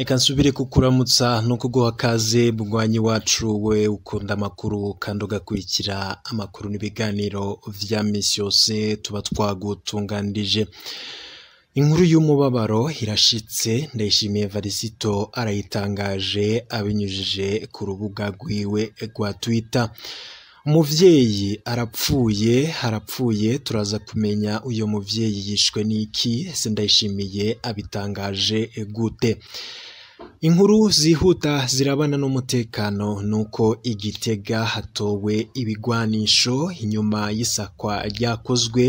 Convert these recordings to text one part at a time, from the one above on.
Reka nsubire kukuramutsa no kuguha kaze mugwanyi wacu we ukunda amakuru kandi ugakurikira amakuru n'ibiganiro vya misi yose tuba twagutunganirije. Inkuru y'umubabaro irashitse, Ndayishimiye Varisito arayitangaje abinyujije ku rubuga rwiwe rwa Twitter. Umuvyeyi arapfuye, arapfuye, turaza kumenya uyo muvyeyi yishwe n'iki, ese Ndayishimiye abitangaje gute? Inkuru zihuta zirabana n'umutekano nuko Igitega hatowe ibigwanisho inyuma y'isakwa ryakozwe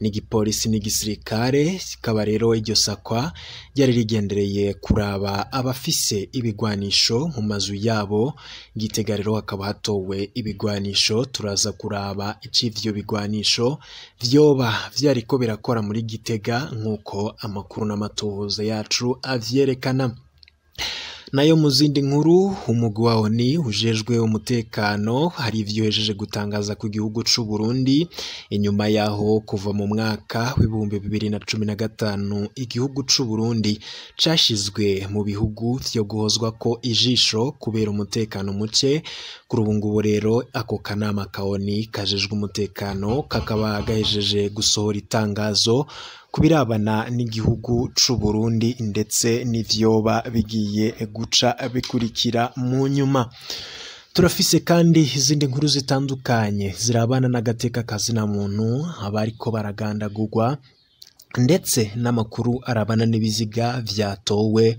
n'igipolisi n'igisirikare, kikaba rero iryo sakwa ryari rigendereye kuraba abafise ibigwanisho mu mazu yabo. Igitega rero hakaba hatowe ibigwanisho, turaza kuraba ic'ivyo bigwanisho vyoba vyariko birakora muri Gitega nk'uko amakuru n'amatohoza yacu avyerekana. Nayo mu zindi nkuru, umugwi wa ONU ujejwe umutekano hari ivyo uhejeje gutangaza ku gihugu c'u Burundi inyuma yaho kuva mu mwaka w'2015 igihugu c'u Burundi cashizwe mu bihugu vyo guhozwako ijisho kubera umutekano muke. Kuri ubu ngubu rero ako kanama ka ONU kajejwe umutekano kakaba gahejeje gusohora itangazo kubirabana n'igihugu c'u Burundi ndetse n'ivyoba bigiye guca bikurikira mu nyuma. Turafise kandi izindi nkuru zitandukanye zirabana n'agateka kazina muntu, abariko baragandagurwa ndetse n'amakuru arabana n'ibiziga vyatowe.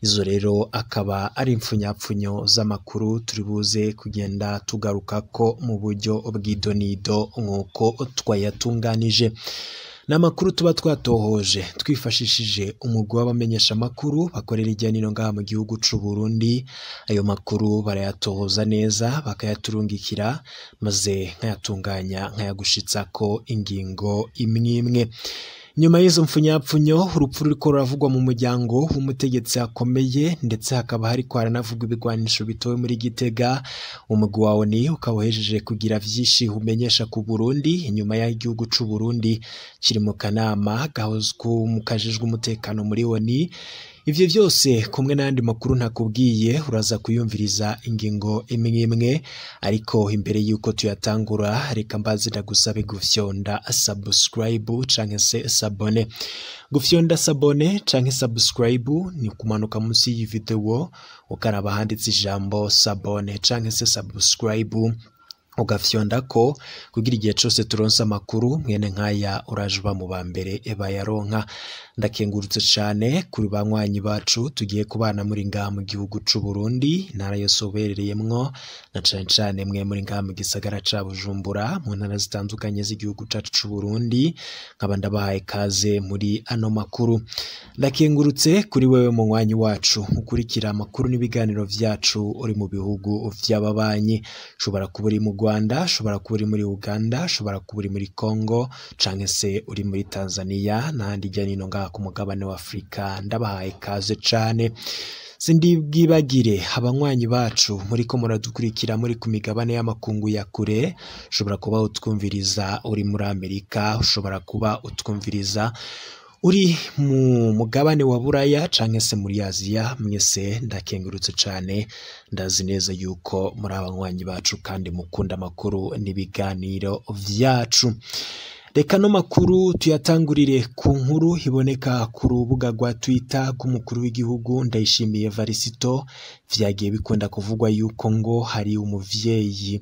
Izo rero akaba ari impfunyapfunyo z'amakuru turi buze kugenda tugarukako mu buryo bw'idonido nk'uko twayatunganije. N'amakuru tuba twatohoje twifashishije umugwi w'abamenyeshamakuru bakorera irya nino ngaha mu gihugu c'u Burundi. Ayo makuru barayatohoza neza bakayaturungikira maze nkayatunganya nkayagushitsako ingingo imwe imwe. Nyuma y'izo mpfunyapfunyo, urupfu ruriko ruravugwa mu muryango w'umutegetsi akomeye ndetse hakaba hariko haranavugwa ibigwanisho bitowe muri Gitega. Umugwi wa ONU ukaba uhejeje kugira vyinshi umenyesha ku Burundi inyuma y'aho igihugu c'u Burundi kiri mu kanama kajejwe umutekano muri ONU. Ivyo vyose kumwe n'ayandi makuru ntakubwiye uraza kuyumviriza ingingo imwe imwe, ariko imbere yuko tuyatangura reka mbaze ndagusabe gufyonda subscribe canke se sabone. Gufyonda sabone canke subscribe ni kumanuka munsi y'iyi video ukaraba handitse ijambo sabone canke se subscribe ugafyondako kugira igihe cose turonse amakuru mwene nkaya uraje uba mu ba mbere bayaronka. Ndakengurutse cane kuri banywanyi bacu tugiye kubana muri ngaha mu gihugu c'u Burundi, intara yose uberereyemwo na cane cane mwe muri ngaha mu gisagara ca Bujumbura, mu ntara zitandukanye z'igihugu cacu c'u Burundi, nkaba ndabahaye kaze muri ano makuru. Ndakengurutse kuri wewe munywanyi wacu ukurikira amakuru n'ibiganiro vyacu uri mu bihugu vy'ababanyi, ushobora kuba uri mu Rwanda, ushobora kuba uri muri Uganda, ushobora kuba uri muri Congo canke se uri muri Tanzania n'ahandi hirya no hino ngaha ku mugabane wa Afrika. Ndabahaye kaze cane. Sindibwibagire abanywanyi bacu muriko muradukurikira muri ku migabane y'amakungu ya kure, ushobora kuba utwumviriza uri muri Amerika, ushobora kuba utwumviriza uri mu mugabane wa Buraya canke se muri Aziya. Mwese ndakengurutse cane, ndazi neza yuko muri abanywanyi bacu kandi mukunda amakuru n'ibiganiro vyacu. Reka no makuru tuyatangurire ku nkuru iboneka ku rubuga rwa Twitter rw'umukuru w'igihugu Ndayishimiye Varisito. Vyagiye bikunda kuvugwa yuko ngo hari umuvyeyi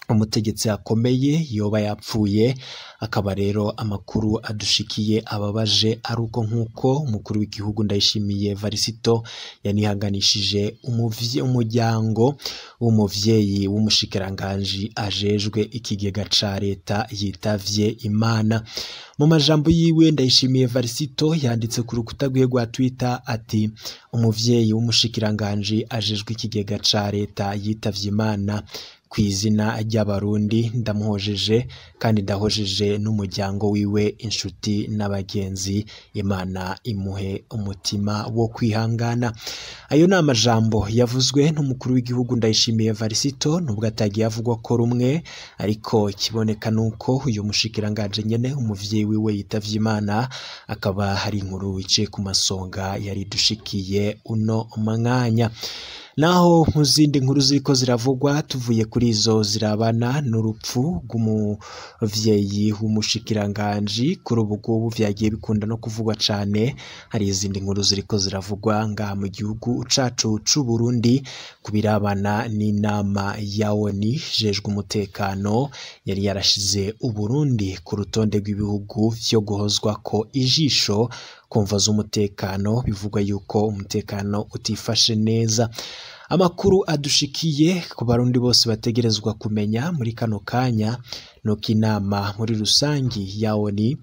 umutegetsi akomeye yoba yapfuye, akaba rero amakuru adushikiye ababaje ari uko nk'uko umukuru w'igihugu Ndayishimiye Varisito yanihanganishije umuryango w'umuvyeyi w'umushikiranganji ajejwe ikigega ca leta yitavye Imana. Mu majambo yiwe Ndayishimiye Varisito yanditse ku rukuta rwiwe rwa Twitter ati: umuvyeyi w'umushikiranganji ajejwe ikigega ca leta yitavye Imana, Ku izina ry'abarundi ndamuhojeje kandi ndahojeje n'umuryango wiwe, inshuti n'abagenzi. Imana imuhe umutima wo kwihangana. Ayo ni amajambo yavuzwe n'umukuru w'igihugu Ndayishimiye Varisito, nubwo atagiye avugwa ko rumwe, ariko ikiboneka nuko uyu mushikiranganje nyene umuvyeyi wiwe yitavye Imana, akaba hari inkuru iciye ku masonga yari dushikiye uno mwanya. Naho mu zindi nkuru ziriko ziravugwa, tuvuye kuri izo zirabana n'urupfu rw'umuvyeyi w'umushikiranganji, kuri ubu ngubu vyagiye bikunda no kuvugwa cane. Hari izindi nkuru ziriko ziravugwa ngaha mu gihugu cacu c'u Burundi ku birabana n'inama ya ONU ijejwe umutekano yari yarashize Uburundi ku rutonde rw'ibihugu vyo guhozwako ijisho ku mvo z'umutekano, bivugwa yuko umutekano utifashe neza. Amakuru adushikiye ku barundi bose bategerezwa kumenya muri kano kanya nuko inama muri rusangi ya ONU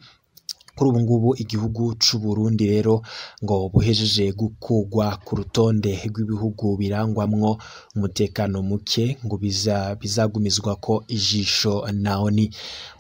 kuri ubu ngubu igihugu c'u Burundi rero ngo buhejeje gukugwa ku rutonde rw'ibihugu birangwamwo umutekano muke, ngo bizagumizwa ko ijisho na ONU.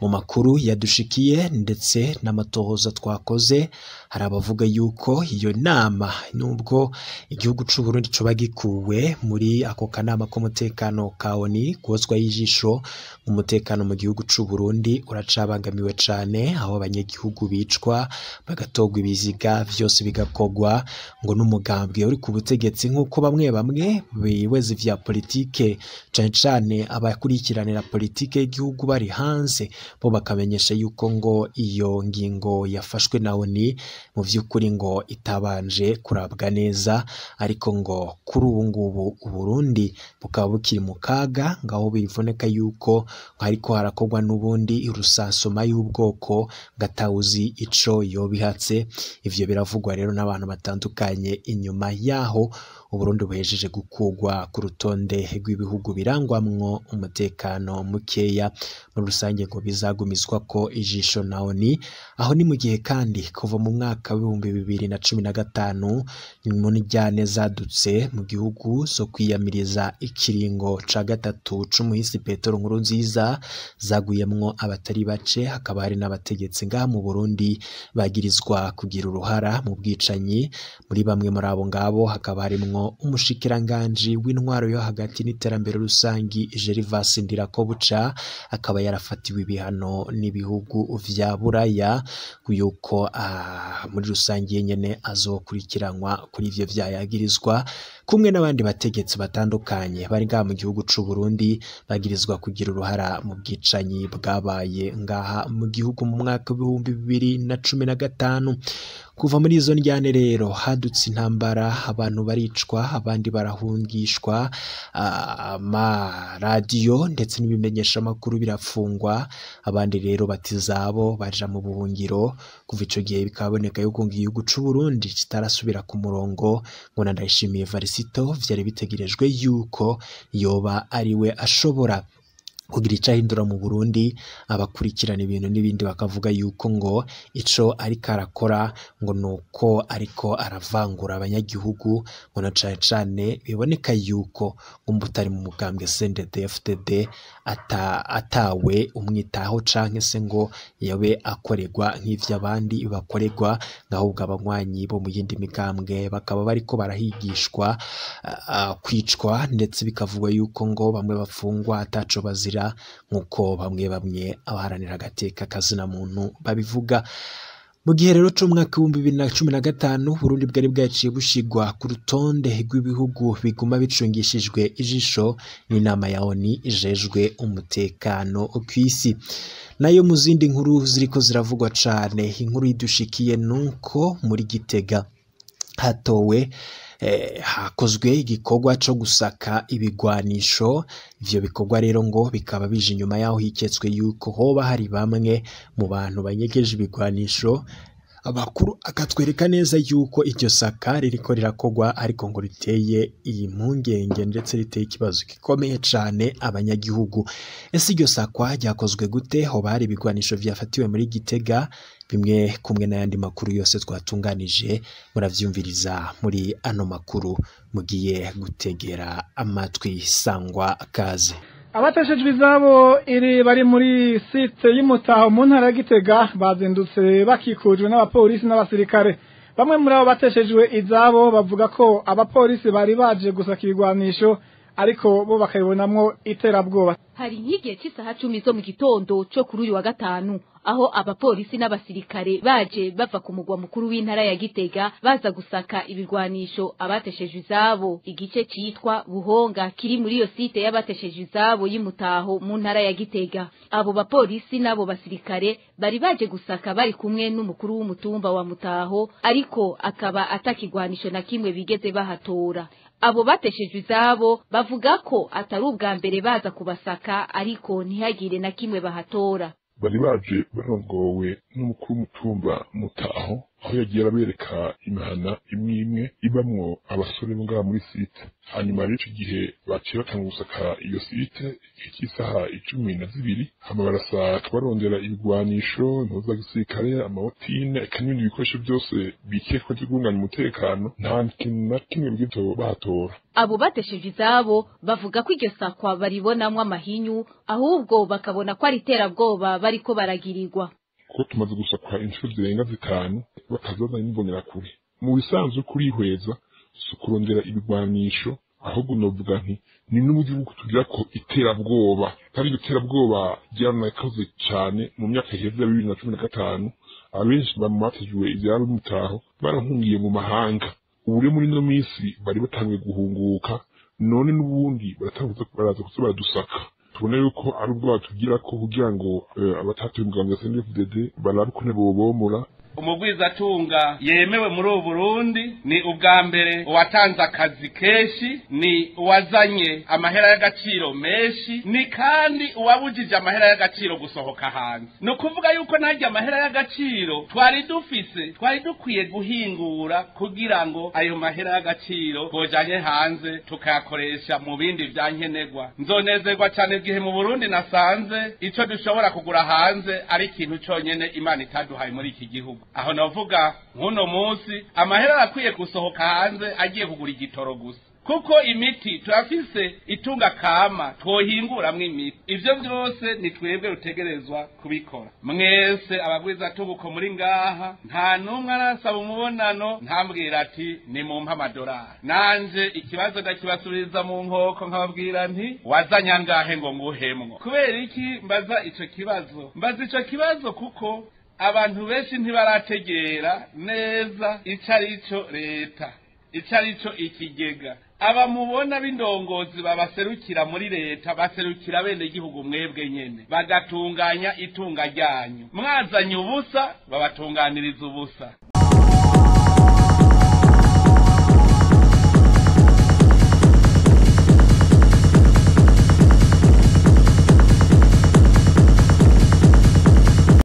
Mu makuru yadushikiye ndetse n'amatohoza twakoze, hari abavuga yuko iyo nama nubwo igihugu c'u Burundi coba gikuwe muri ako kanama k'umutekano ka ONU guhozwa y'ijisho, umutekano mu gihugu c'u Burundi uracabangamiwe cane, aho abanyagihugu bicwa bagatogwa ibiziga vyose bigakogwa ngo n'umugambwe uri ku butegetsi, nk'uko bamwe bamwe biweza vya politike cane cane abakurikiranira politike y'igihugu bari hanze bo bakamenyesha yuko ngo iyo ngingo yafashwe na ONU mu vy'ukuri ngo itabanje kurabwa neza, ariko ngo kuri ubu ngubu Uburundi bukaba bukiri mu kaga, ngaho bivoneka yuko hariko harakogwa n'ubundi irusasoma y'ubwoko ngatawuzi ico yobihatse. Ivyo biravugwa rero n'abantu batandukanye inyuma yaho Uburundi buhejeje gukugwa ku rutonde rw'ibihugu birangwamwo umutekano mukeya muri rusange, ngo bizagumizwa ko ijisho na ONU. Aho ni mu gihe kandi kuva mu mwaka w'2015 impunijyane zadutse mu gihugu zo kwiyamiriza ikiringo ca gatatu c'umuhisi Petero Nkurunziza zaguyemwo abatari bace, hakaba hari n'abategetsi ngaha mu Burundi bagirizwa kugira uruhara mu bwicanyi. Muri bamwe muri abo ngabo hakaba harimwo umushikiranganji w'intwaro yo hagati n'iterambere rusangi Gervas Ndirakobuca, akaba yarafatiwe ibihano n'ibihugu vya Buraya yuko muri rusangi nyene azokurikiranwa kuri ivyo vyayagirizwa, kumwe n'abandi bategetsi batandukanye bari ngaha mu gihugu c'u Burundi bagirizwa kugira uruhara mu bwicanyi bwabaye ngaha mu gihugu mu mwaka w'2015. Kuva muri izo njyane rero hadutse intambara, abantu baricwa, abandi barahungishwa, amaradiyo ndetse n'ibimenyeshamakuru birafungwa, abandi rero batizabo baja mu buhungiro. Kuva ico gihe bikaboneka yuko igihugu c'u Burundi kitarasubira ku murongo, ngo na Ndayishimiye Varisito vyari bitegerejwe yuko yoba ariwe ashobora kugira ico ahindura mu Burundi. Abakurikirana ibintu n'ibindi bakavuga yuko ngo ico ariko arakora ngo nuko ariko aravangura abanyagihugu, ngo na cane cane biboneka yuko ngo utari mu mugambwe CNDD-FDD atawe umwitaho canke se ngo yabe akoregwa nk'ivyo abandi bakoregwa, ahubwo abanywanyi bo mu yindi migambwe bakaba bariko barahigishwa kwicwa, ndetse bikavugwa yuko ngo bamwe bafungwa ataco bazira, nkuko bamwe bamwe abaharanira agateka kazina muntu babivuga. Mu gihe rero c'umwaka w'2015 Burundi bwari bwaciye bushigwa ku rutonde rw'ibihugu biguma bicungishijwe ijisho n'inama ya ONU ijejwe umutekano kw'isi. Nayo mu zindi nkuru ziriko ziravugwa cane, inkuru idushikiye nuko muri Gitega hatowe hakozwe igikorwa co gusaka ibigwanisho. Ivyo bikorwa rero ngo bikaba bije inyuma yaho hiketswe yuko hoba hari bamwe mu bantu banyegeje ibigwanisho. Amakuru akatwereka neza yuko iryo saka ririko rirakogwa, ariko ngo riteye iyi mpungenge ndetse riteye ikibazo gikomeye cane abanyagihugu. Ese iryo sakwa ryakozwe gute? Hoba hari ibigwanisho vyafatiwe muri Gitega? Bimwe kumwe n'ayandi makuru yose twatunganije muravyumviriza muri ano makuru mugiye gutegera amatwi. Sangwa kaze. Abateshejwe izabo iri bari muri site y'Imutaho mu ntara ya Gitega bazindutse bakikujwe n'abapolisi n'abasirikare. Bamwe muri abo bateshejwe izabo bavuga ko abapolisi bari baje gusaka ibigwanisho, ariko bo bakabibonamwo iterabwoba. Hari nk'igihe cy'isaha 10 zo mu gitondo cyo kuri uyu wa gatanu, aho abapolisi n'abasirikare baje bava ku mugwa mukuru w'intara ya Gitega baza gusaka ibigwanisho abateshejwe izabo. Igice citwa Buhonga kiri muri iyo site y'abateshejwe izabo y'Imutaho mu ntara ya Gitega. Abo bapolisi n'abo basirikare bari baje gusaka bari kumwe n'umukuru w'umutumba wa Mutaho, ariko akaba atakigwanisho na kimwe bigeze bahatora. Abo bateshejwe izabo bavuga ko atari ubwa mbere baza kubasaka, ariko ntihagire na kimwe bahatora. Bari baje barongowe n'umukuru w'umutumba Mutaho, aho yagiye arabereka imihana imwe imwe ibamwo abasore bo ngaha muri site. Hanyuma rero ico gihe baciye batanga gusaka iyo site igihe cy'isaha 12, hama barasaka barondera ibigwanisho, impuzu za gisirikare, amabotine, eka n'ibindi bikoresho byose bikekwa vyo guhungabanya umutekano. Nta kintu na kimwe bigeze bahatora. Abo bateshejwe izabo bavuga ko iryo sakwa baribonamwo amahinyu, ahubwo bakabona ko ari iterabwoba bariko baragirirwa. Kuko tumaze gusakwa inshuro zirenga 5 bakazazana n'imbonerakure. Mu bisanzwe kurihweza si ukurondera ibigwanisho, ahubwo novuga nti ni n'uburyo bwo kutugira ko iterabwoba. Kandi iryo terabwoba ryaranakoze cane mu myaka iheze ya 2015, abenshi bamatejwe ivyabo Mutaho barahungiye mu mahanga. Ubu rero muri ino minsi bari batanguye guhunguka, none n'ubundi baraza kuza baradusaka. Tubona yuko ari ubwoba tugira ko kugira ngo abatatuye umugambi wa CNDD-FDD barabe ukuntu bobomora. Umugwizatunga yemewe muri ubu Burundi ni ubwa mbere uwatanze akazi kenshi, ni uwazanye amahera y'agaciro menshi, ni kandi uwabujije amahera y'agaciro gusohoka hanze. Ni ukuvuga yuko ntarya amahera y'agaciro twari dufise, twari dukwiye guhingura kugira ngo ayo mahera y'agaciro twojanye hanze tukayakoresha mu bindi vyankenerwa. Nzonezerwa cyane igihe mu Burundi nasanze ico dushobora kugura hanze ari ikintu conyene Imana itaduhaye muri iki gihugu. Aho navuga nk'uno munsi amahera arakwiye gusohoka hanze agiye kugura igitoro gusa, kuko imiti turafise itunga kama twohinguramwo imiti. Ivyo vyose ni twebwe rutegerezwa kubikora. Mwese abagwizatunga muri ngaha, nta n'umwe arasaba umubonano ntambwira ati ni mumpe amadorari. Nanje ikibazo ndakibasubiza mu nkoko nkababwira nti wazanye angahe ngo nguhemwo. Kubera iki mbaza ico kibazo? Mbaza ico kibazo kuko abantu benshi ntibarategera neza ico arico leta, ico arico ikigega. Abamubona b'indongozi babaserukira muri leta baserukira bene gihugu mwebwe nyene, bagatunganya itunga ryanyu. Mwazanye ubusa babatunganiriza ubusa.